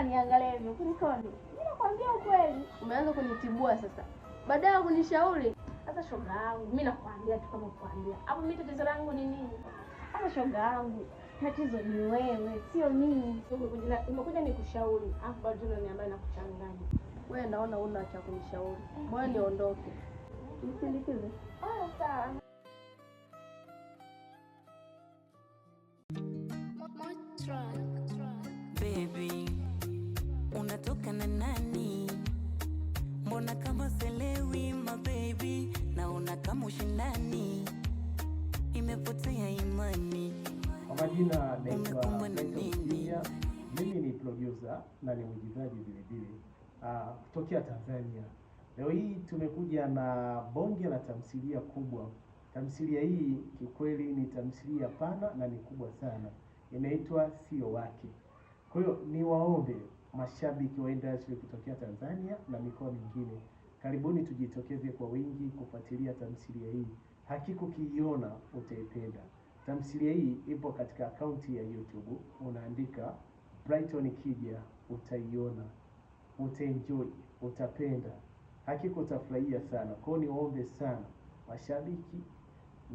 Unaniangalia hivyo kulikoni? Mimi nakwambia ukweli. Umeanza kunitibua sasa. Baadaye kunishauri. Sasa shoga yangu, mimi nakwambia tu kama kukwambia. Hapo mimi tatizo langu ni nini? Sasa shoga yangu, tatizo ni wewe, sio mimi. Umekuja nikushauri, alafu bado unaniambia nakuchanganya. Wewe naona una cha kunishauri. Bwana niondoke. Nisindikize. Ah, sawa. Baby, unatoka na nani? Mbona kama selewi my baby, naona kama ushindani, imepotea imani. Kwa majina naitwa Umekumbwa na Clayton nini? Junior. Mimi ni producer na ni mwigizaji vile vile kutokea Tanzania. Leo hii tumekuja na bonge la tamthilia kubwa. Tamthilia hii kiukweli ni tamthilia pana na ni kubwa sana, inaitwa Sio Wake. Kwa hiyo niwaombe mashabiki wa industry kutokea Tanzania na mikoa mingine, karibuni tujitokeze kwa wingi kufuatilia tamthilia hii. Hakika ukiiona utaipenda. Tamthilia hii ipo katika akaunti ya YouTube, unaandika Brighton Kija, utaiona, utaenjoy, utapenda, hakika utafurahia sana. Kwa hiyo niwaombe sana mashabiki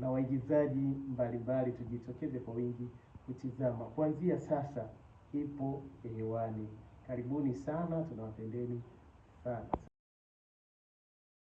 na waigizaji mbalimbali, tujitokeze kwa wingi kutizama. Kuanzia sasa ipo hewani. Karibuni sana, tunawapendeni sana sana.